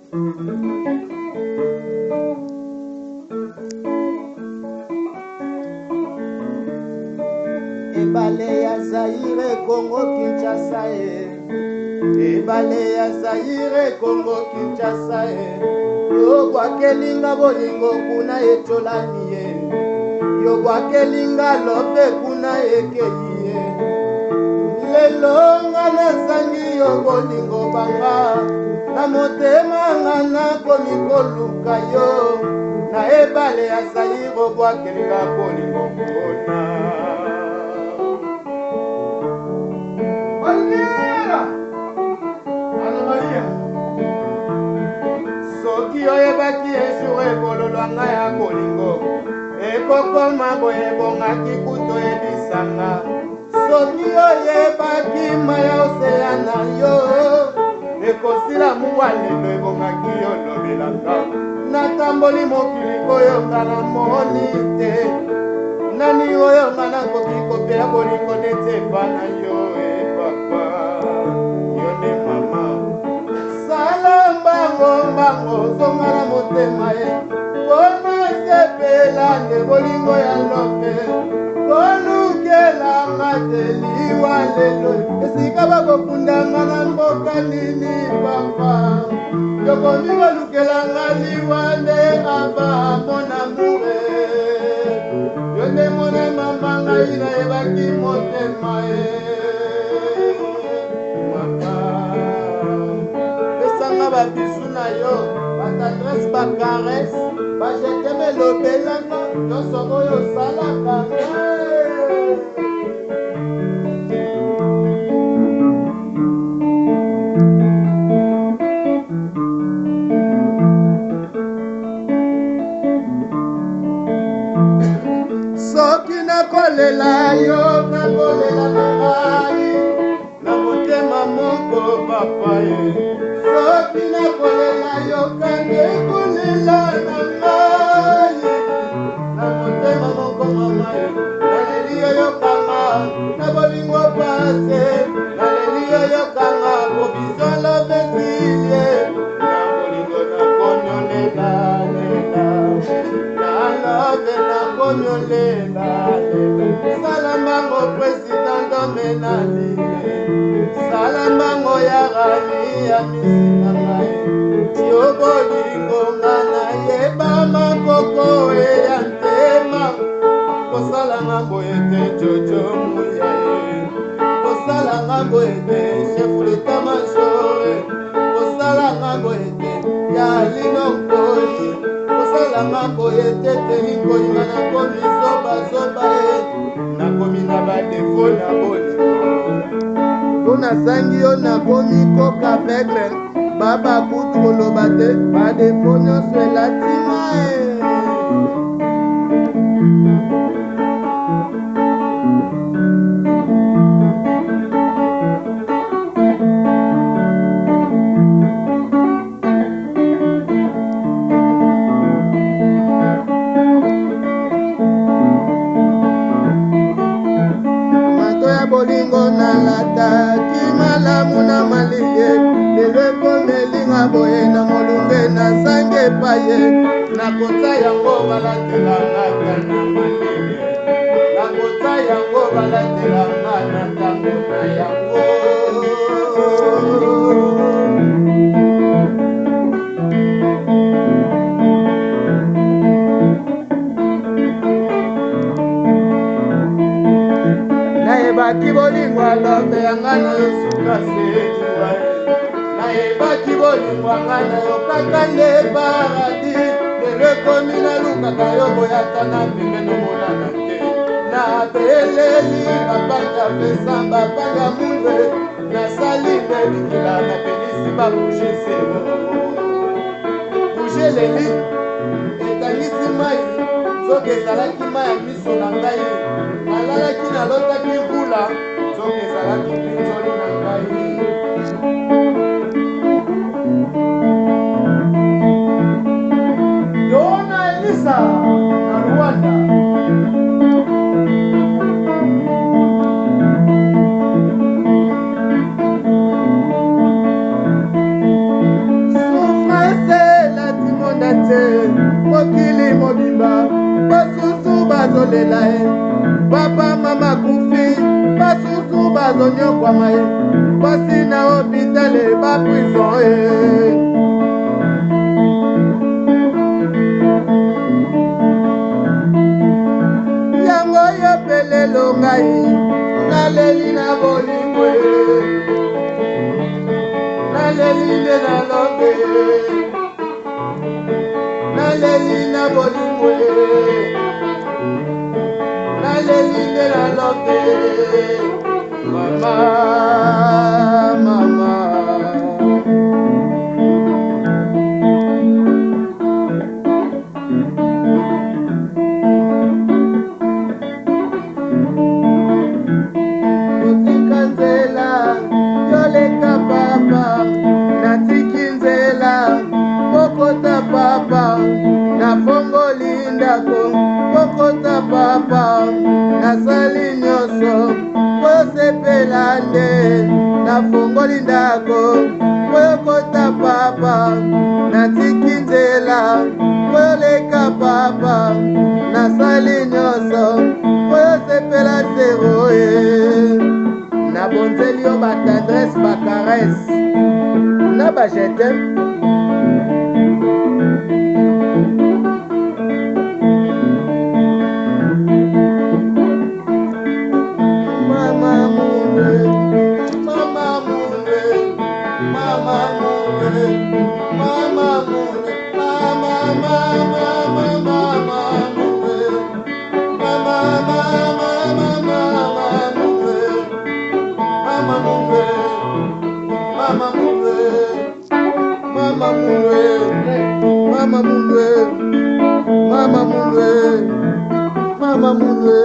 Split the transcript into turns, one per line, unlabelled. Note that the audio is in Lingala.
Ebale ya Zaire Congo Kinshasa e. Ebale ya Zaire Congo Kinshasa e. Yo bwakelinga bolingo kuna etolani ye. Yo bwakelinga lope kuna ekeyi ye. Lelo nga nazangi yo bolingo banga na motema nga nakomi koluka yo na ebale ya Zaire obwakelinga bolingo kuna.
Palmira! Ana Maria!
Soki oyebaki ejour ekololwa ngai ya bolingo ekokoma boye ebongaki kutu oyebisanga. Soki oyebaki mai ya oseya na yo ekosila mungwa lelo ebongaki olobelanga. Natamboli mokili koyoka na moni te nani oyo nga nakoki kopela bolingo neti epa na yo e papa yo nde mama sala mbango mbango zonga na motema ye mpona sepela nde bolingo ya lope kolukelanga te liwa lelo esika bakokundanga na mboka nini papa yokomi kolukelanga liwa nde aba mon amour yo nde mona mama ngai nayebaki motema e mama pesanga babisu na yo batendresse bacaresse bajeteme elobelanga nyonso oyo osalaka ngai. Soki nakolela yo nakolela na ngai na motema moko papa ye soki nakolela yo kande kolela na ngai na motema moko mama ye naleli yo yokanga na bolingo pase naleli yo yokanga provision lobetilie na bolingo nakonyolela lela na love nakonyolela lela sala mbango president domenalile sala mbango ya rami ya misi na ngai yo bolingo nga nayeba makoko eya ntema kosalanga boye te jojo muya ye kosalanga boye te chef d'état major kosalanga boye te ya lino nkoi kosalanga boye te telikoi nga nakomi zobazoba ye nakomi na badefo na bolingo mpo nazangi yo nakomi koka aveugle baba kutu koloba te badefo nyonso elati nga e. Mato ya bolingo nalataki malamu na maliye lelo ekomelinga boye na molunge nazangi epaye nakota yango balatelanga ata na malili nakota yango balatelanga na ntango na yango. Nayebaki bolingo alobe yanga na yo suka sekiwa nayebaki bolingo yanga na yo kaka nde paradis lelo ekomi nalukaka yo boyata na pembe nomonana te nabeleli bapanga pesa bapanga mulwe nasali nde bikila napelisi babouge zero bouge leli etangisi mai soki ezalaki mai ya miso na ngai nalalaki nalotaki mbula soki ezalaki pinzoli na ngai.
Dona Elisa na Rwanda.
Souffrance bazolela ye, papa mama kufi, basusu bazonyokwama ye, basi na hopitale baprison ye. Yango yo mpe lelo ngai naleli na bolingo ye, naleli nde na lobe, naleli na bolingo ye, naleli nde na lobe, mama mama. Kotika nzela yoleka papa, natiki nzela kokota papa, nafongoli ndako kokota papa, nasali nyonso kosepela nde, nafongoli ndako kokota papa, natiki nzela koleka papa, nasali nyonso kosepela zero ye. Nabonzeli yo batendresse, bacaresse na bajetem. Mama munwe, mama munwe, mama munwe, mama munwe, mama mama mama munwe, mama mama mama munwe, mama munwe, mama munwe, mama munwe, mama munwe, mama munwe, mama munwe.